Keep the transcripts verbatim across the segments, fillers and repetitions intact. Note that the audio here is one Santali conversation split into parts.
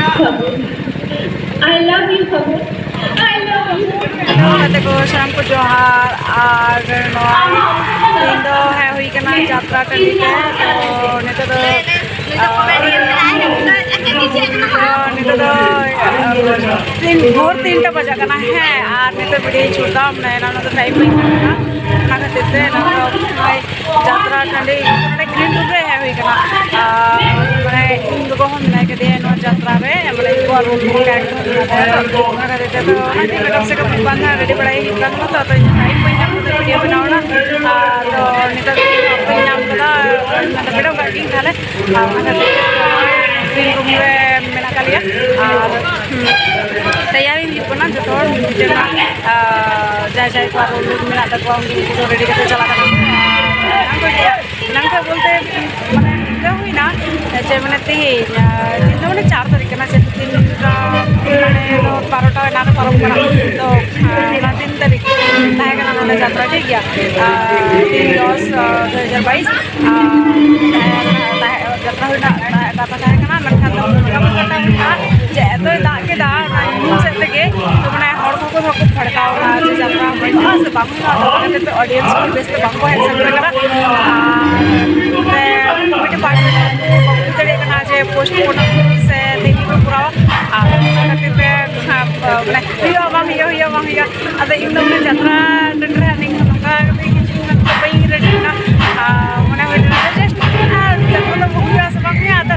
I love you, Fagun. I love you. ᱜᱟᱛᱮ ᱠᱚ, ᱥᱟᱱᱟᱢ ᱠᱚ ᱡᱚᱦᱟᱨ᱾ ᱟᱨ ᱱᱚᱣᱟ ᱛᱮᱦᱮᱧ ᱫᱚ ᱦᱮᱡ ᱦᱩᱭ ᱠᱟᱱᱟ ᱡᱟᱛᱨᱟ ᱴᱟᱺᱰᱤ ᱛᱮ᱾ ᱛᱚ ᱱᱤᱛᱚᱜ ᱫᱚ, ᱱᱤᱛᱚᱜ ᱫᱚ, ᱛᱤᱱ, ᱵᱷᱳᱨ ᱛᱤᱱᱴᱟ ᱵᱟᱡᱟᱜ ᱠᱟᱱᱟ, ᱦᱮᱸ, ᱟᱨ ᱱᱤᱛᱚᱜ ᱵᱷᱤᱰᱤᱭᱳᱧ ᱥᱩᱴ ᱫᱟ, ᱢᱟᱱᱮ ᱮᱱᱟᱱ ᱫᱚ ᱴᱟᱭᱤᱢ ᱵᱟᱹᱧ ᱧᱟᱢ ᱠᱟᱫᱟ, ᱚᱱᱟ ᱠᱷᱟᱹᱛᱤᱨ ᱛᱮ ᱮᱱᱟᱱ ᱫᱚ ᱱᱚᱜᱼᱚᱭ ᱡᱟᱛᱨᱟ ᱴᱟᱺᱰᱤ, ᱢᱟᱱᱮ green room ᱨᱮ ᱦᱮᱡ ᱦᱩᱭ ᱠᱟᱱᱟ᱾ ᱟᱨ ᱢᱟᱱᱮ ᱤᱧ ᱜᱚᱜᱚ ᱦᱚᱸ ᱢᱮᱱᱟᱭ ᱠᱟᱫᱮᱭᱟ ᱱᱚᱣᱟ ᱡᱟᱛᱨᱟ ᱨᱮ, ᱢᱟᱱᱮ ᱤᱧ ᱜᱚᱜᱚ ᱨᱩᱢ ᱨᱮ ᱢᱮᱱᱟᱭ ᱠᱟᱫᱮᱭᱟ᱾ ᱛᱚ ᱚᱱᱟ ᱠᱷᱟᱹᱛᱤᱨ ᱛᱮ ᱛᱚ ᱚᱱᱟ ᱜᱮ ᱢᱮᱠᱟᱯ ᱥᱮᱠᱟᱯ ᱵᱟᱝ ᱨᱮᱰᱤ ᱵᱟᱲᱟᱭ ᱦᱩᱭᱩᱜ ᱠᱟᱱ ᱛᱟᱦᱮᱱᱟ, ᱛᱚ ᱟᱫᱚ ᱤᱧ ᱫᱚ ᱴᱟᱭᱤᱢ ᱵᱟᱹᱧ ᱧᱟᱢ ᱠᱟᱫᱟ ᱵᱷᱤᱰᱤᱭᱳ ᱵᱮᱱᱟᱣ ᱨᱮᱱᱟᱜ᱾ ᱟᱨ ᱛᱚ ᱱᱤᱛᱚᱜ ᱚᱠᱛᱚᱧ ᱧᱟᱢ ᱠᱟᱫᱟ, ᱢᱮᱠᱟᱯ ᱠᱟᱜ ᱜᱤᱧ ᱛᱟᱦᱞᱮ᱾ ᱟᱨ ᱚᱱᱟ ᱠᱷᱟᱹᱛᱤᱨ ᱛᱮ ᱱᱚᱜᱼᱚᱭ green room ᱨᱮ ᱢᱮᱱᱟᱜ ᱟᱠᱟᱫ ᱞᱮᱭᱟ᱾ ᱟᱨ, ᱦᱩᱸ, ᱛᱮᱭᱟᱨᱤ ᱦᱩᱭᱩᱜ ᱠᱟᱱᱟ ᱡᱚᱛᱚ ᱦᱚᱲ ᱢᱤᱫᱴᱮᱱ, ᱟᱨ, ᱡᱟᱦᱟᱸᱭ ᱡᱟᱦᱟᱸᱭ ᱠᱚᱣᱟᱜ ᱨᱩᱢ ᱨᱩᱢ ᱢᱮᱱᱟᱜ ᱛᱟᱠᱚᱣᱟ, ᱩᱱᱠᱩ ᱩᱱᱠᱩ ᱫᱚ ᱨᱮᱰᱤ ᱠᱟᱛᱮ ᱪᱟᱞᱟᱜ ᱠᱟᱱᱟ ᱠᱚ᱾ ᱟᱨ ᱮᱱᱟᱝ ᱠᱷᱚᱱ ᱜᱮ, ᱮᱱᱟᱝ ᱠᱷᱚᱱ ᱵᱚᱞᱛᱮ, ᱢᱟᱱᱮ, ᱱᱤᱝᱠᱟᱹ ᱦᱩᱭᱱᱟ ᱡᱮ, ᱢᱟᱱᱮ, ᱛᱮᱦᱮᱧ, ᱟᱨ, ᱛᱮᱦᱮᱧ ᱫᱚ, ᱢᱟᱱᱮ, ᱪᱟᱨ ᱛᱟᱹᱨᱤᱠᱷ ᱠᱟᱱᱟ, ᱥᱮ ᱛᱤᱱ, ᱟᱨ, ᱢᱟᱱᱮ, ᱫᱚ ᱵᱟᱨᱚᱴᱟ ᱮᱱᱟᱝ ᱨᱮ ᱯᱟᱨᱚᱢ ᱠᱟᱱᱟ᱾ ᱛᱚ, ᱟᱨ, ᱚᱱᱟ ᱛᱤᱱ ᱛᱟᱹᱨᱤᱠᱷ ᱛᱟᱦᱮᱸ ᱠᱟᱱᱟ ᱱᱚᱰᱮ ᱡᱟᱛᱨᱟ, ᱴᱷᱤᱠ ᱜᱮᱭᱟ? ᱟᱨ, ᱛᱤᱱ ᱫᱚᱥ, ᱟᱨ, ᱫᱩ ᱦᱟᱡᱟᱨ ᱵᱟᱭᱤᱥ, ᱟᱨ, ᱛᱟᱦᱮᱸ, ᱛᱟᱦᱮᱸ, ᱡᱟᱛᱨᱟ ᱦᱩᱭᱱᱟ, ᱛᱟᱦᱮᱸ, ᱠᱟᱛᱷᱟ ᱛᱟᱦᱮᱸ ᱠᱟᱱᱟ, ᱢᱮᱱᱠᱷᱟᱱ ᱫᱚ ᱱᱚᱝᱠᱟ ᱵᱮᱯᱟᱨ ᱦᱩᱭᱱᱟ ᱡᱮ ᱮᱛᱚᱭ ᱫᱟᱜ ᱠᱮᱫᱟ, ᱚᱱᱟ ᱧᱩᱦᱩᱢ ᱥᱮᱫ ᱛᱮᱜᱮ, ᱛᱚ, ᱢᱟᱱᱮ, ᱦᱚᱲ ᱠᱚᱠᱚ ᱫᱚ ᱠᱚ ᱵᱷᱟᱲᱠᱟᱣ ᱮᱱᱟ ᱡᱮ ᱡᱟᱛᱨᱟ ᱦᱩᱭᱩᱜᱼᱟ ᱥᱮ ᱵᱟᱝ ᱦᱩᱭᱩᱜᱼᱟ, ᱚᱱᱟ ᱠᱷᱟᱹᱛᱤᱨ ᱛᱮ audience ᱠᱚ ᱵᱮᱥ ᱛᱮ ᱵᱟᱝ ᱠᱚ ᱦᱮᱡ ᱥᱮᱴᱮᱨ ᱠᱟᱱᱟ᱾ ᱟᱨ ᱱᱚᱛᱮ committee ᱯᱟᱦᱴᱟ ᱠᱚ ᱵᱟᱠᱚ ᱵᱩᱡᱽ ᱫᱟᱲᱮᱭᱟᱜ ᱠᱟᱱᱟ ᱡᱮ postpone ᱥᱮ ᱛᱮᱦᱮᱧ ᱠᱚ ᱠᱚᱨᱟᱣᱟ᱾ ᱟᱨ ᱚᱱᱟ ᱠᱷᱟᱹᱛᱤᱨ ᱛᱮ, ᱦᱮᱸ, ᱢᱟᱱᱮ, ᱦᱩᱭᱩᱜᱼᱟ ᱵᱟᱝ ᱦᱩᱭᱩᱜᱼᱟ, ᱦᱩᱭᱩᱜᱼᱟ ᱵᱟᱝ ᱦᱩᱭᱩᱜᱼᱟ, ᱟᱫᱚ ᱤᱧ ᱫᱚ ᱢᱟᱱᱮ ᱡᱟᱛᱨᱟ ᱴᱟᱺᱰᱤ ᱨᱮ ᱦᱟᱸᱜ ᱱᱚᱝᱠᱟ ᱠᱟᱛᱮ ᱠᱤᱪᱷᱩ ᱫᱤᱱ ᱫᱚ ᱵᱟᱹᱧ ᱨᱮᱰᱤ ᱞᱮᱱᱟ᱾ ᱟᱨ ᱢᱚᱱᱮ ᱦᱩᱭ ᱞᱮᱱᱟ just, ᱟᱨ ᱡᱟᱛᱨᱟ ᱫᱚ ᱦᱩᱭᱩᱜᱼᱟ ᱥᱮ ᱵᱟᱝ ᱦᱩᱭᱩᱜᱼᱟ, ᱟᱫᱚ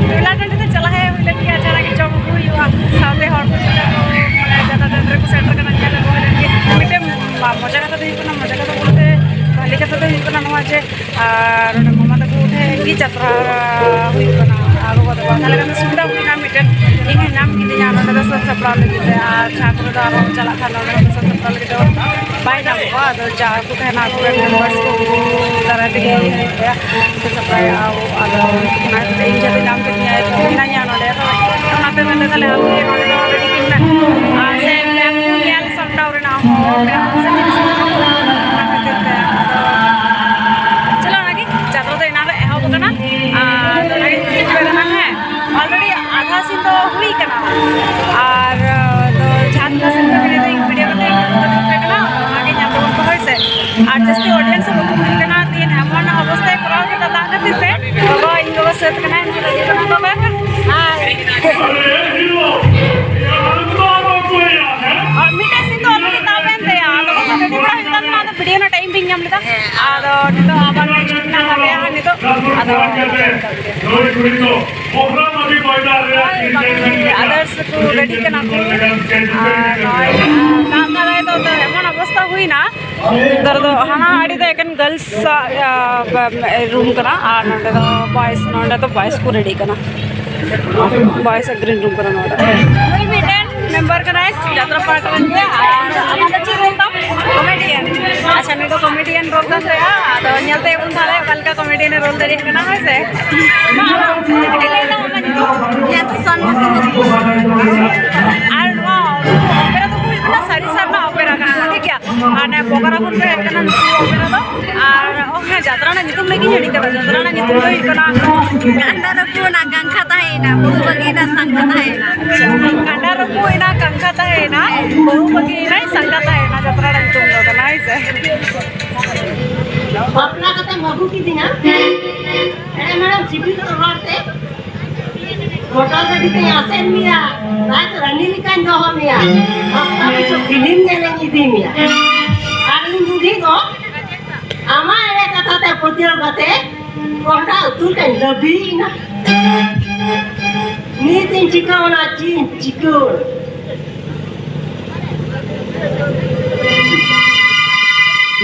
ᱢᱮᱞᱟ ᱴᱟᱺᱰᱤ ᱛᱮ ᱪᱟᱞᱟᱜ ᱦᱮᱡ ᱦᱩᱭ ᱞᱮᱱ ᱜᱮᱭᱟ, ᱡᱟᱦᱟᱸ ᱜᱮ ᱡᱚᱢ ᱟᱹᱜᱩ ᱦᱩᱭᱩᱜᱼᱟ, ᱥᱟᱶᱛᱮ ᱦᱚᱲ ᱠᱚ ᱪᱮᱫ ᱞᱮᱠᱟ ᱠᱚ, ᱢᱟᱱᱮ, ᱡᱟᱛᱨᱟ ᱴᱟᱺᱰᱤ ᱨᱮᱠᱚ ᱥᱮᱴᱮᱨ ᱠᱟᱱᱟ, ᱧᱮᱞ ᱟᱹᱜᱩ ᱦᱩᱭ ᱞᱮᱱ ᱜᱮ᱾ ᱢᱤᱫᱴᱮᱱ ᱢᱟ-, ᱢᱚᱡᱟ ᱠᱟᱛᱷᱟ ᱫᱚ ᱦᱩᱭᱩᱜ ᱠᱟᱱᱟ, ᱢᱚᱡᱟ ᱠᱟᱛᱷᱟ ᱵᱚᱞᱛᱮ ᱵᱷᱟᱞᱮ ᱠᱟᱛᱷᱟ ᱫᱚ ᱦᱩᱭᱩᱜ ᱠᱟᱱᱟ ᱱᱚᱣᱟ ᱡᱮ, ᱟᱨ ᱱᱚᱰᱮ ᱢᱟᱢᱟ ᱛᱟᱠᱚ ᱴᱷᱮᱱ ᱜᱮ ᱡᱟᱛᱨᱟ ᱦᱩᱭᱩᱜ ᱠᱟᱱᱟ, ᱟᱨ ᱜᱚᱜᱚ ᱛᱟᱠᱚ, ᱛᱟᱦᱚᱞᱮ ᱠᱷᱟᱱ ᱫᱚ ᱥᱩᱵᱤᱫᱷᱟ ᱦᱩᱭᱱᱟ ᱢᱤᱫᱴᱮᱱ, ᱤᱧ ᱦᱚᱸ ᱧᱟᱢ ᱠᱤᱫᱤᱧᱟ ᱱᱚᱰᱮ ᱫᱚ ᱥᱟᱹᱛ ᱥᱟᱯᱲᱟᱣ ᱞᱟᱹᱜᱤᱫ ᱛᱮ, ᱟᱨ ᱡᱟᱦᱟᱸ ᱠᱚᱨᱮ ᱫᱚ ᱟᱨᱦᱚᱸ ᱪᱟᱞᱟᱜ ᱠᱷᱟᱱ ᱱᱚᱰᱮ ᱫᱚ ᱥᱟᱹᱛ ᱥᱟᱯᱲᱟᱣ ᱞᱟᱹᱜᱤᱫ ᱫᱚ ᱵᱟᱭ ᱧᱟᱢ ᱠᱚᱜᱼᱟ᱾ ᱟᱫᱚ ᱡᱟ ᱠᱚ ᱛᱟᱦᱮᱱᱟ ᱟᱠᱚ ᱨᱮᱱ members ᱠᱚ, ᱩᱱᱠᱩ ᱫᱟᱨᱟᱭ ᱛᱮᱜᱮ ᱤᱭᱟᱹ ᱦᱩᱭᱩᱜ ᱛᱟᱭᱟ, ᱥᱟᱹᱛ ᱥᱟᱯᱲᱟᱣ᱾ ᱟᱫᱚ ᱚᱱᱟ ᱠᱷᱟᱹᱛᱤᱨ ᱤᱧ ᱡᱮᱦᱮᱛᱩ ᱧᱟᱢ ᱠᱮᱫᱤᱧᱟ, ᱢᱤᱱᱟᱹᱧᱟ ᱱᱚᱰᱮ, ᱟᱫᱚ ᱚᱱᱟᱛᱮ ᱢᱮᱱᱫᱟ ᱛᱟᱦᱞᱮ ᱟᱢ ᱜᱮ ᱱᱚᱰᱮ ᱫᱚ ready ᱠᱤᱧ ᱢᱮ᱾ ᱟᱨ ᱥᱮ ma'am ᱠᱚ ᱧᱮᱞ ᱥᱟᱢᱴᱟᱣ ᱨᱮᱱᱟᱜ ᱦᱚᱸ, ma'am ᱠᱚ ᱥᱮ ᱪᱮᱫ ᱥᱟᱢᱴᱟᱣ, ᱚᱱᱟ ᱠᱷᱟᱹᱛᱤᱨ ᱛᱮ ᱟᱫᱚ ᱪᱚᱞᱚ ᱚᱱᱟᱜᱮ ᱡᱟᱛᱨᱟ ᱫᱚ ᱮᱱᱟᱱ ᱨᱮ ᱮᱦᱚᱵ ᱟᱠᱟᱱᱟ᱾ ᱟᱨ ᱚᱱᱟᱜᱮ ᱦᱩᱭᱩᱜ ᱠᱟᱱᱟ, ᱦᱮᱸ, already ᱟᱫᱷᱟ ᱥᱮᱱ ᱫᱚ ᱟᱨ ᱫᱚ ᱡᱟᱦᱟᱸ ᱛᱤᱱᱟᱹᱜ ᱥᱮᱫ ᱠᱷᱚᱱ ᱵᱷᱤᱰᱤᱭᱳ ᱫᱚ ᱤᱧ ᱵᱷᱤᱰᱤᱭᱳ ᱠᱟᱛᱮ ᱤᱧ ᱩᱫᱩᱜ ᱟᱯᱮ ᱠᱟᱱᱟ, ᱚᱱᱟᱜᱮ ᱧᱮᱞ ᱛᱟᱵᱚᱱ ᱯᱮ, ᱦᱳᱭ ᱥᱮ᱾ ᱟᱨ ᱡᱟᱹᱥᱛᱤ ᱚᱰᱤᱭᱮᱱᱥ ᱦᱚᱸ ᱵᱟᱠᱚ ᱦᱩᱭ ᱠᱟᱱᱟ, ᱛᱤᱦᱤᱧ ᱮᱢᱚᱱ ᱚᱵᱚᱥᱛᱷᱟᱭ ᱠᱚᱨᱟᱣ ᱠᱮᱫᱟ ᱫᱟᱜ ᱠᱷᱟᱹᱛᱤᱨ ᱛᱮ᱾ ᱵᱟᱵᱟ, ᱤᱧ ᱵᱟᱵᱟ ᱥᱟᱹᱛ ᱠᱟᱱᱟᱭ, ᱱᱩᱭ ᱞᱟᱹᱜᱤᱫ ᱠᱟᱱᱟ ᱵᱟᱵᱟ᱾ ᱟᱨ ᱢᱤᱫᱴᱮᱱ ᱥᱤᱱ ᱫᱚ already ᱛᱟᱵ ᱮᱱ ᱛᱟᱭᱟ, ᱟᱫᱚ ᱵᱟᱠᱷᱟᱱ ᱨᱮᱰᱤ ᱵᱟᱲᱟ ᱦᱩᱭᱩᱜ ᱠᱟᱱ ᱛᱟᱦᱮᱱᱟ, ᱟᱫᱚ ᱵᱷᱤᱰᱤᱭᱳ ᱨᱮᱱᱟᱜ ᱴᱟᱭᱤᱢ ᱵᱟᱹᱧ ᱧᱟᱢ ᱞᱮᱫᱟ᱾ ᱟᱫᱚ ᱱᱤᱛᱚᱜ ᱟᱵᱟᱨ ᱱᱮᱠᱥᱴ ᱢᱮᱱᱟᱜ ᱛᱟᱞᱮᱭᱟ ᱱᱤᱛᱚᱜ, ᱟᱫᱚ ᱦᱳᱭ, ᱵᱟᱹᱠᱤ others ᱠᱚ ᱨᱮᱰᱤ ᱠᱟᱱᱟ ᱠᱚ᱾ ᱟᱨ ᱱᱚᱜᱼᱚᱭ, ᱫᱟᱜ ᱠᱟᱫᱟᱭ ᱛᱚ, ᱛᱚ ᱮᱢᱚᱱ ᱚᱵᱚᱥᱛᱟ ᱦᱩᱭᱱᱟ, ᱱᱮᱛᱟᱨ ᱫᱚ ᱦᱟᱱᱟ ᱟᱲᱮ ᱫᱚ ᱮᱠᱮᱱ ᱜᱟᱨᱞᱥ ᱟᱜ, ᱟ, ᱵᱟ-, ᱨᱩᱢ ᱠᱟᱱᱟ, ᱟᱨ ᱱᱚᱸᱰᱮ ᱫᱚ ᱵᱚᱭᱮᱥ, ᱱᱚᱸᱰᱮ ᱫᱚ ᱵᱚᱭᱮᱥ ᱠᱚ ᱨᱮᱰᱤ ᱠᱟᱱᱟ᱾ ᱵᱚᱭᱮᱥ ᱟᱜ ᱜᱨᱤᱱ ᱨᱩᱢ ᱠᱟᱱᱟ ᱱᱚᱣᱟ ᱫᱚ᱾ ᱱᱩᱭ ᱢᱤᱫᱴᱮᱱ ᱢᱮᱢᱵᱟᱨ ᱠᱟᱱᱟᱭ ᱡᱟᱛᱨᱟ ᱯᱟᱦᱴᱟ ᱨᱮᱱ ᱜᱮ, ᱟᱨ ᱟᱢᱟᱜ ᱫᱚ ᱪᱮᱫ ᱨᱳᱞ ᱛᱟᱢ? ᱠᱚᱢᱮᱰᱤᱭᱟᱱ᱾ ᱟᱪᱪᱷᱟ, ᱱᱩᱭ ᱫᱚ ᱠᱚᱢᱮᱰᱤᱭᱟᱱ ᱨᱳᱞ ᱠᱟᱱ ᱛᱟᱭᱟ, ᱟᱫᱚ ᱧᱮᱞ ᱛᱟᱭᱟ ᱵᱚᱱ ᱛᱟᱦᱞᱮ ᱚᱠᱟ ᱞᱮᱠᱟ ᱠᱚᱢᱮᱰᱤᱭᱟᱱ ᱮ ᱨᱳᱞ ᱫᱟᱲᱮᱭᱟᱜ ᱠᱟᱱᱟ, ᱦᱳᱭ ᱥᱮ? ᱢᱟ, ᱟᱢᱟᱜ ᱧᱩᱛᱩᱢ ᱞᱟᱹᱭ ᱛᱟᱢ, ᱟᱢᱟᱜ ᱧᱩᱛᱩᱢ? ᱧᱟᱛᱩ ᱥᱚᱱᱢᱩᱠᱷᱤ ᱢᱩᱨᱢᱩ᱾ ᱟᱨ ᱱᱚᱣᱟ ᱚᱯᱮᱨᱟ ᱫᱚ ᱦᱩᱭᱩᱜ ᱠᱟᱱᱟ ᱥᱟᱹᱨᱤ ᱥᱟᱨᱱᱟ ᱚᱯᱮᱨᱟ ᱠᱟᱱᱟ, ᱴᱷᱤᱠ ᱜᱮᱭᱟ? ᱟᱨ ᱱᱚᱣᱟ ᱵᱚᱜᱟᱨᱟ ᱠᱷᱚᱱ ᱠᱚ ᱦᱮᱡ ᱠᱟᱱᱟ ᱱᱩᱠᱩ ᱚᱯᱮᱨᱟ ᱫᱚ᱾ ᱟᱨ, ᱚ ᱦᱮᱸ, ᱡᱟᱛᱨᱟ ᱨᱮᱱᱟᱜ ᱧᱩᱛᱩᱢ ᱞᱟᱹᱭ ᱜᱤᱧ ᱦᱤᱲᱤᱧ ᱠᱟᱫᱟ᱾ ᱡᱟᱛᱨᱟ ᱨᱮᱱᱟᱜ ᱧᱩᱛᱩᱢ ᱫᱚ ᱦᱩᱭᱩᱜ ᱠᱟᱱᱟ ᱠᱟᱱᱰᱟ ᱨᱟᱹᱯᱩᱫ ᱮᱱᱟ, ᱠᱟᱝᱠᱷᱟ ᱛᱟᱦᱮᱸᱭᱮᱱᱟ, ᱵᱟᱹᱦᱩ ᱵᱟᱹᱜᱤᱭᱮᱱᱟ, ᱥᱟᱝᱠᱷᱟ ᱛᱟᱦᱮᱸᱭᱮᱱᱟ᱾ ᱠᱟᱱᱰᱟ ᱨᱟᱹᱯᱩᱫ ᱮᱱᱟ, ᱠᱟᱝᱠᱷᱟ ᱛᱟᱦᱮᱸᱭᱮᱱᱟ, ᱵᱟᱹᱦᱩ ᱵᱟᱹᱜᱤᱭᱮᱱᱟᱭ, ᱥᱟᱝᱠᱷᱟ ᱛᱟᱦᱮᱸᱭᱮᱱᱟ, ᱡᱟᱛᱨᱟ ᱨᱮᱱᱟᱜ ᱧᱩᱛᱩᱢ ᱫᱚ ᱠᱟᱱᱟ, ᱦᱳᱭ ᱥᱮ? ᱵᱟᱯᱞᱟ ᱠᱟᱛᱮᱢ ᱟᱹᱜᱩ ᱠᱤᱫᱤᱧᱟ, ᱮᱲᱮ ᱢᱮᱲᱮᱢ ᱥᱤᱵᱤᱞ ᱦᱚᱲ ᱛᱮ, ᱢᱚᱴᱚᱨ ᱜᱟᱹᱰᱤ ᱛᱮᱧ ᱟᱥᱮᱱ ᱢᱮᱭᱟ, ᱨᱟᱡᱽ ᱨᱟᱱᱤ ᱞᱮᱠᱟᱧ ᱫᱚᱦᱚ ᱢᱮᱭᱟ, ᱦᱟᱯᱛᱟ ᱯᱤᱪᱷᱩ ᱯᱷᱤᱞᱤᱢ ᱧᱮᱞᱮᱧ ᱤᱫᱤ ᱢᱮᱭᱟ᱾ ᱟᱨ ᱤᱧ ᱵᱩᱰᱷᱤ ᱫᱚ ᱟᱢᱟᱜ ᱮᱲᱮ ᱠᱟᱛᱷᱟ ᱛᱮ ᱯᱟᱹᱛᱭᱟᱹᱣ ᱠᱟᱛᱮ ᱠᱚᱸᱦᱰᱟ ᱩᱛᱩ ᱨᱮᱧ ᱞᱟᱹᱵᱤᱭᱮᱱᱟ᱾ ᱱᱤᱛ ᱤᱧ ᱪᱤᱠᱟᱹᱣᱱᱟ, ᱪᱮᱫ ᱤᱧ ᱪᱤᱠᱟᱹᱣᱱᱟ?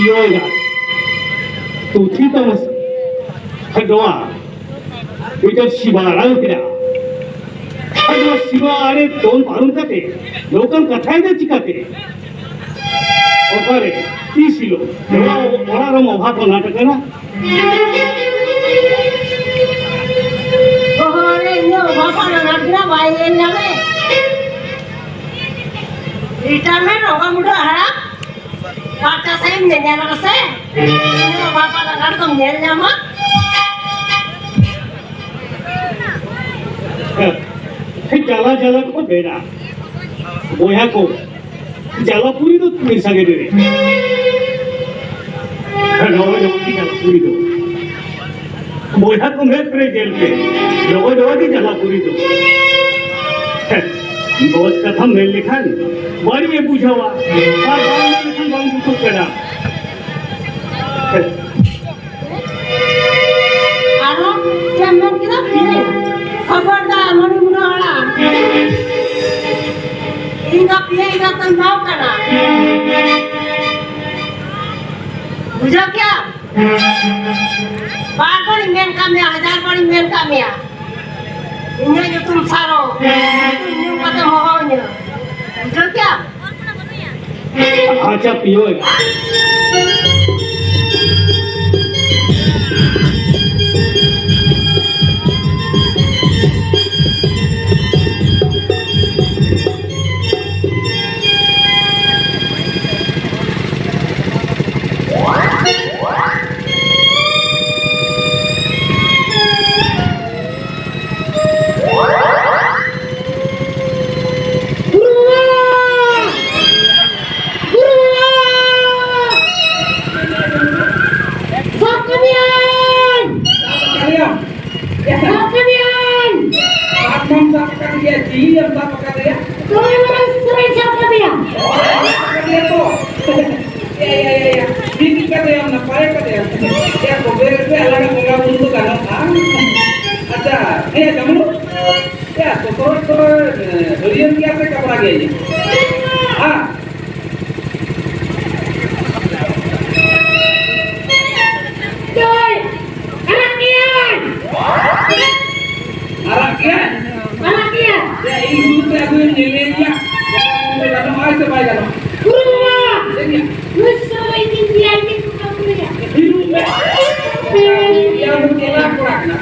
ᱤᱭᱟᱹᱭᱟ, ᱯᱩᱛᱷᱤ ᱫᱚ ᱱᱚᱣᱟ ᱢᱤᱫᱴᱮᱱ ᱥᱤᱢᱟᱹ ᱟᱲᱟᱝ ᱠᱮᱫᱟ᱾ ᱟᱫᱚ ᱥᱤᱢᱟᱹ ᱟᱲᱮ ᱫᱚᱱ ᱯᱟᱨᱚᱢ ᱠᱟᱛᱮ ᱱᱚᱝᱠᱟᱱ ᱠᱟᱛᱷᱟᱭ ᱫᱚ ᱪᱤᱠᱟᱹᱛᱮ? ᱚᱠᱟᱨᱮ? ᱛᱤᱥ ᱦᱤᱞᱳᱜ? ᱱᱚᱣᱟ ᱚᱲᱟᱜ ᱨᱮᱢ ᱚᱵᱷᱟᱵ ᱟᱱᱟᱴ ᱠᱟᱱᱟ᱾ ᱚᱦᱚ, ᱟᱞᱮ ᱤᱧᱟᱹᱜ ᱚᱵᱷᱟᱵ ᱟᱱᱟᱴ ᱠᱟᱱᱟ, ᱵᱟᱭ ᱧᱮᱞ ᱧᱟᱢᱮ᱾ ᱨᱤᱴᱟᱨᱢᱮᱱᱴ ᱚᱠᱟ ᱢᱩᱰᱟᱹ ᱦᱟᱲᱟᱢ? ᱯᱟᱨᱪᱟ ᱥᱟᱺᱦᱤᱡ ᱧᱮᱧᱮᱞ ᱢᱮᱥᱮ᱾ ᱤᱧᱟᱹᱜ ᱚᱵᱷᱟᱵ ᱟᱱᱟᱴ ᱫᱚᱢ ᱧᱮᱞ ᱧᱟᱢᱟ᱾ ᱡᱟᱞᱟ ᱡᱟᱞᱟ ᱠᱚ ᱢᱮᱱᱟ᱾ ᱵᱚᱭᱦᱟ ᱠᱚ, ᱡᱟᱞᱟᱯᱩᱨᱤ ᱫᱚ ᱛᱤᱱ ᱥᱟᱺᱜᱤᱧ ᱨᱮ? ᱱᱚᱜᱼᱚᱭ ᱱᱚᱣᱟ ᱜᱮ ᱡᱟᱞᱟᱯᱩᱨᱤ ᱫᱚ᱾ ᱵᱚᱭᱦᱟ ᱠᱚ, ᱢᱮᱫ ᱨᱮ ᱧᱮᱞ ᱯᱮ, ᱱᱚᱜᱼᱚᱭ ᱱᱚᱣᱟ ᱜᱮ ᱡᱟᱞᱟᱯᱩᱨᱤ ᱫᱚ᱾ ᱵᱚᱥ ᱠᱟᱛᱷᱟ ᱢᱮᱱ ᱞᱮᱠᱷᱟᱱ ᱵᱟᱹᱲᱤᱡ ᱮ ᱵᱩᱡᱷᱟᱹᱣᱟ, ᱟᱨ ᱵᱟᱝ ᱢᱮᱱ ᱞᱮᱠᱷᱟᱱ ᱵᱟᱝ ᱡᱩᱛᱩᱜ ᱠᱟᱱᱟ᱾ ᱟᱨᱦᱚᱸ ᱪᱮᱫ ᱮᱢ ᱢᱮᱱ ᱠᱮᱫᱟ? ᱯᱤᱭᱟᱹᱧ᱾ ᱠᱷᱚᱵᱚᱨᱫᱟᱨ, ᱢᱚᱱᱤ ᱢᱩᱱᱰᱟᱹ ᱦᱟᱲᱟᱢ, ᱤᱧ ᱫᱚ ᱯᱤᱭᱟᱹᱧ ᱫᱚ ᱛᱚᱧ ᱵᱟᱹᱦᱩ ᱠᱟᱱᱟ᱾ ᱵᱩᱡᱷᱟᱹᱣ ᱠᱮᱜᱼᱟᱢ? ᱵᱟᱨ ᱵᱟᱨᱤᱧ ᱢᱮᱱ ᱠᱟᱜ ᱢᱮᱭᱟ, ᱦᱟᱡᱟᱨ ᱵᱟᱨᱤᱧ ᱢᱮᱱ ᱠᱟᱜ ᱢᱮᱭᱟ᱾ ᱤᱧᱟᱹᱜ ᱧᱩᱛᱩᱢ ᱥᱟᱨᱚ᱾ ᱧᱩᱛᱩᱢ ᱧᱩ ᱠᱟᱛᱮᱢ ᱦᱚᱦᱚ ᱤᱧᱟᱹ᱾ ᱵᱩᱡᱷᱟᱹᱣ ᱠᱮᱜᱼᱟᱢ? ᱟᱪᱪᱷᱟ, ᱯᱤᱭᱳᱭ᱾ ᱜᱩᱨᱩ ᱵᱟᱵᱟ! ᱜᱩᱨᱩ ᱵᱟᱵᱟ! ᱥᱟᱵ ᱠᱟᱫᱮᱭᱟᱹᱧ! ᱥᱟᱵ ᱠᱟᱫᱮᱭᱟᱹᱧ! ᱥᱟᱵ ᱢᱟᱢ ᱥᱟᱵ ᱟᱠᱟᱫ ᱜᱮᱭᱟ, ᱪᱤᱞᱤ ᱮᱢ ᱥᱟᱵ ᱟᱠᱟᱫᱮᱭᱟ? ᱫᱚᱢᱮ ᱢᱟᱨᱟᱝ ᱥᱩᱠᱨᱤᱧ ᱥᱟᱵ ᱠᱟᱫᱮᱭᱟ᱾ ᱥᱟᱵ ᱟᱠᱟᱫᱮᱭᱟ ᱛᱚ? ᱭᱟ, ᱭᱟ, ᱭᱟ, ᱭᱟ᱾ ᱴᱷᱤᱠ ᱠᱟᱫᱮᱭᱟᱢ, ᱱᱟᱯᱟᱭ ᱠᱟᱫᱮᱭᱟᱢ᱾ ᱭᱟ, ᱛᱚᱵᱮ ᱨᱮᱥᱮ ᱟᱞᱟᱝᱟᱜ ᱵᱚᱸᱜᱟ ᱵᱩᱨᱩ ᱫᱚ ᱜᱟᱱᱚᱜᱼᱟ᱾ ᱟᱪᱪᱷᱟ, ᱦᱮᱸ, ᱡᱟᱢᱞᱩ᱾ ᱭᱟ, ᱥᱚᱥᱚᱨᱚᱡ ᱫᱚ, ᱮ, ᱦᱟᱹᱨᱭᱟᱹᱲ ᱜᱮᱭᱟ ᱥᱮ ᱠᱟᱯᱲᱟ ᱜᱮᱭᱟ? ᱦᱮᱸ? ᱪᱚᱭ! ᱟᱨᱟᱜ ᱜᱮᱭᱟᱭ! ᱟᱨᱟᱜ ᱜᱮᱭᱟᱭ? ᱟᱨᱟᱜ ᱜᱮᱭᱟᱭ! ᱭᱟ, ᱤᱧ ᱥᱩᱨ ᱛᱮ ᱟᱹᱜᱩᱭᱮᱢ, ᱧᱮᱞᱮᱭᱟ᱾ ᱜᱟᱱᱚᱜᱼᱟ ᱥᱮ ᱵᱟᱭ ᱜᱟᱱᱚᱜᱼᱟ? ᱜᱩᱨᱩ ᱵᱟᱵᱟ! ᱪᱮᱫ ᱜᱮ? ᱱᱩᱭ ᱥᱚᱢᱚᱭ ᱤᱧ ᱧᱮᱞ ᱠᱮᱫ ᱠᱚᱣᱟ ᱵᱚᱞᱮ᱾ ᱦᱤᱡᱩᱜ ᱢᱮ᱾ ᱭᱟ, ᱩᱱᱤ ᱪᱮᱞᱟ ᱠᱚᱲᱟ ᱠᱟᱱᱟ᱾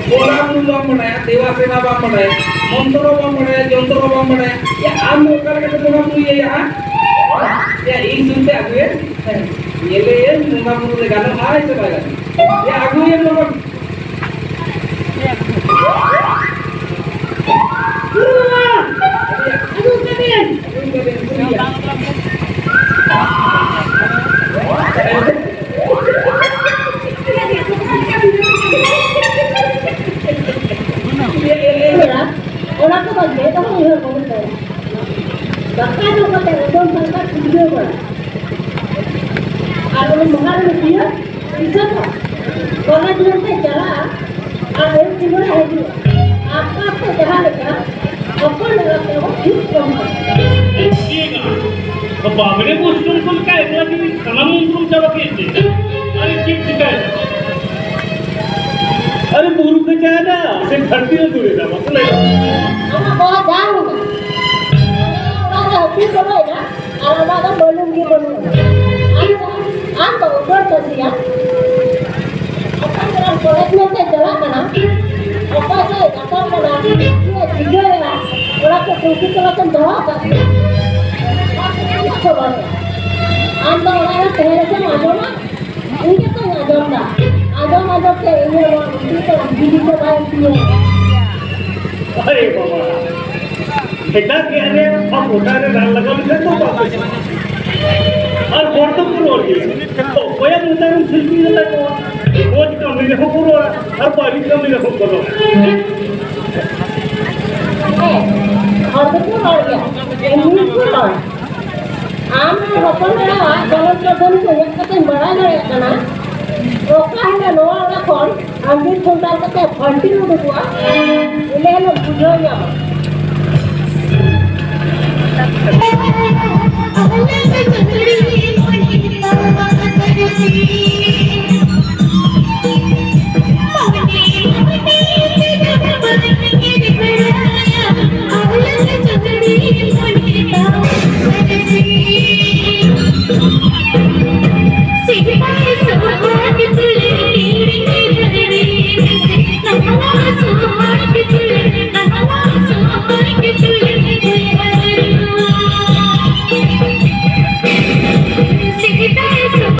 ᱵᱚᱸᱜᱟ ᱵᱩᱨᱩ ᱵᱟᱢ ᱵᱟᱰᱟᱭᱟ, ᱫᱮᱵᱟ ᱥᱮᱵᱟ ᱵᱟᱢ ᱵᱟᱰᱟᱭᱟ, ᱢᱚᱱᱛᱨᱚ ᱵᱟᱢ ᱵᱟᱰᱟᱭᱟ, ᱡᱚᱱᱛᱨᱚ ᱵᱟᱢ ᱵᱟᱰᱟᱭᱟ᱾ ᱭᱟ, ᱟᱢ ᱫᱚ ᱚᱠᱟ ᱞᱮᱠᱟᱛᱮ ᱵᱚᱸᱜᱟ ᱵᱩᱨᱩᱭᱮᱭᱟ, ᱦᱟ? ᱭᱟ, ᱤᱧ ᱥᱩᱨ ᱛᱮ ᱟᱹᱜᱩᱭᱮᱢ᱾ ᱧᱮᱞᱮᱭᱟᱹᱧ ᱵᱚᱸᱜᱟ ᱵᱩᱨᱩ ᱨᱮ ᱜᱟᱱᱚᱜ ᱟᱭ ᱥᱮ ᱵᱟᱭ ᱜᱟᱱᱚᱜ? ᱭᱟ, ᱟᱹᱜᱩᱭᱮᱢ ᱵᱚᱸᱜᱟ ᱵᱩᱨᱩ᱾ ᱟᱠᱚ ᱫᱚ ᱪᱮᱫ ᱦᱚᱸ ᱩᱭᱦᱟᱹᱨ ᱵᱟᱹᱱᱩᱜ ᱛᱟᱭᱟ᱾ ᱫᱟᱠᱟ ᱡᱚᱢ ᱠᱟᱛᱮ ᱩᱰᱩᱝ ᱥᱟᱱᱛᱟᱲ ᱠᱷᱩᱞᱟᱹᱣ ᱵᱟᱲᱟ᱾ ᱟᱨ ᱩᱱᱤ ᱢᱚᱦᱟ ᱨᱮ ᱯᱤᱭᱟᱹ ᱯᱩᱭᱥᱟᱹ ᱠᱚ ᱠᱚᱞᱮᱡᱽ ᱢᱮᱱᱛᱮ ᱪᱟᱞᱟᱜᱼᱟ ᱟᱨ ᱟᱹᱭᱩᱵ ᱛᱤᱸᱜᱩᱱᱮ ᱦᱤᱡᱩᱜᱼᱟ᱾ ᱟᱯᱟᱛ ᱛᱮ ᱡᱟᱦᱟᱸ ᱞᱮᱠᱟ ᱦᱚᱯᱚᱱ ᱮᱨᱟ ᱛᱮ ᱦᱚᱸ ᱴᱷᱤᱠ ᱠᱚ ᱮᱢᱟ᱾ ᱵᱟᱵᱲᱮ ᱵᱩᱥᱴᱩᱢ ᱠᱚ ᱞᱮᱠᱟ ᱮᱠᱞᱟ ᱜᱮ ᱥᱟᱱᱟᱢ ᱩᱱᱠᱩᱢ ᱪᱟᱵᱟ ᱠᱮᱫ ᱛᱮ᱾ ᱟᱨᱮ ᱪᱮᱫ ᱪᱤᱠᱟᱭᱮᱱᱟ? ᱟᱨᱮ ᱵᱩᱨᱩ ᱠᱚ ᱪᱟᱭᱱᱟ ᱥᱮ ᱫᱷᱟᱹᱨᱛᱤ ᱨᱮ ᱫᱩᱲᱩᱵ ᱮᱱᱟ? ᱢᱟᱥᱮ ᱞᱟᱹᱭ ᱢᱮ᱾ ᱟᱢᱟᱜ ᱵᱚᱦᱚᱜ ᱡᱟᱝ ᱢᱮᱱᱟᱜᱼᱟ᱾ ᱚᱲᱟᱜ ᱨᱮ ᱦᱟᱹᱛᱤ ᱵᱚᱞᱚᱭᱮᱱᱟ ᱟᱨ ᱚᱲᱟᱜ ᱨᱮ ᱵᱟᱹᱞᱩᱢ ᱜᱮ ᱵᱟᱹᱱᱩᱜᱼᱟ᱾ ᱟᱢ ᱫᱚ, ᱟᱢ ᱫᱚ ᱩᱫᱟᱹᱨ ᱪᱟᱹᱥᱤᱭᱟ᱾ ᱚᱠᱟ ᱠᱚᱨᱮ ᱠᱚᱞᱮᱡᱽ ᱧᱮᱞ ᱛᱮ ᱪᱟᱞᱟᱜ ᱠᱟᱱᱟ, ᱚᱠᱚᱭ ᱥᱟᱶ ᱜᱟᱛᱮᱜ ᱠᱟᱱᱟ, ᱪᱮᱫ ᱮ ᱪᱤᱠᱟᱹᱭᱟ, ᱚᱱᱟ ᱠᱚ ᱴᱩᱝᱠᱤ ᱛᱟᱞᱟ ᱛᱮᱢ ᱫᱚᱦᱚ ᱟᱠᱟᱫ ᱠᱚᱣᱟ᱾ ᱪᱮᱫ ᱦᱚᱸ ᱵᱟᱹᱱᱩᱜᱼᱟ᱾ ᱟᱢ ᱫᱚ ᱚᱲᱟᱜ ᱨᱮ ᱛᱟᱦᱮᱸ ᱨᱮᱥᱮᱢ ᱟᱸᱡᱚᱢᱟ? ᱤᱧ ᱜᱮᱛᱚᱧ ᱟᱸᱡᱚᱢ ᱫᱟ᱾ ᱟᱸᱡᱚᱢ ᱟᱸᱡᱚᱢ ᱛᱮ ᱤᱧᱟᱹᱜ ᱱᱚᱣᱟ ᱞᱩᱛᱩᱨ ᱫᱚ ᱵᱤᱞᱤ ᱪᱟᱵᱟᱭᱮᱱ ᱛᱤᱧᱟᱹ᱾ ᱟᱨᱮ ᱵᱟᱵᱟ, ᱮᱴᱟᱜ ᱜᱮ ᱟᱞᱮ ᱟᱢ ᱜᱚᱴᱟ ᱨᱮ ᱨᱟᱱ ᱞᱟᱜᱟᱣ ᱞᱮᱠᱷᱟᱱ ᱫᱚ ᱵᱟᱝ ᱵᱮᱥᱚᱜᱼᱟ᱾ ᱟᱨ ᱦᱚᱲ ᱫᱚᱠᱚ ᱨᱚᱲ ᱜᱮᱭᱟ᱾ ᱚᱠᱚᱭᱟᱜ ᱢᱚᱪᱟ ᱨᱮᱢ ᱥᱤᱞᱯᱤ ᱠᱟᱛᱟ ᱠᱚᱣᱟ? ᱢᱚᱡᱽ ᱠᱟᱹᱢᱤ ᱨᱮᱦᱚᱸ ᱠᱚ ᱨᱚᱲᱟ ᱟᱨ ᱵᱟᱹᱲᱤᱡ ᱠᱟᱹᱢᱤ ᱨᱮᱦᱚᱸ ᱠᱚ ᱨᱚᱲᱟ᱾ ᱦᱮᱸ, ᱦᱚᱲ ᱫᱚᱠᱚ ᱨᱚᱲ ᱜᱮᱭᱟ, ᱮᱢᱱᱤ ᱠᱚ ᱨᱚᱲ᱾ ᱟᱢ ᱨᱮᱱ ᱦᱚᱯᱚᱱ ᱮᱨᱟᱣᱟᱜ ᱜᱚᱞᱚᱛ ᱠᱟᱹᱢᱤ ᱠᱚ ᱧᱮᱞ ᱠᱟᱛᱮᱢ ᱵᱟᱲᱟᱭ ᱫᱟᱲᱮᱭᱟᱜ ᱠᱟᱱᱟ᱾ ᱚᱠᱟ ᱦᱤᱞᱳᱜ ᱱᱚᱣᱟ ᱚᱲᱟᱜ ᱠᱷᱚᱱ ᱟᱢ ᱡᱩᱫᱤ ᱥᱟᱱᱛᱟᱲ ᱠᱟᱛᱮ ᱯᱷᱟᱹᱱᱴᱤ ᱩᱰᱩᱠᱚᱜᱼᱟ, ᱤᱱᱟᱹ ᱦᱤᱞᱳᱜ ᱵᱩᱡᱷᱟᱹᱣ ᱧᱟᱢᱟ᱾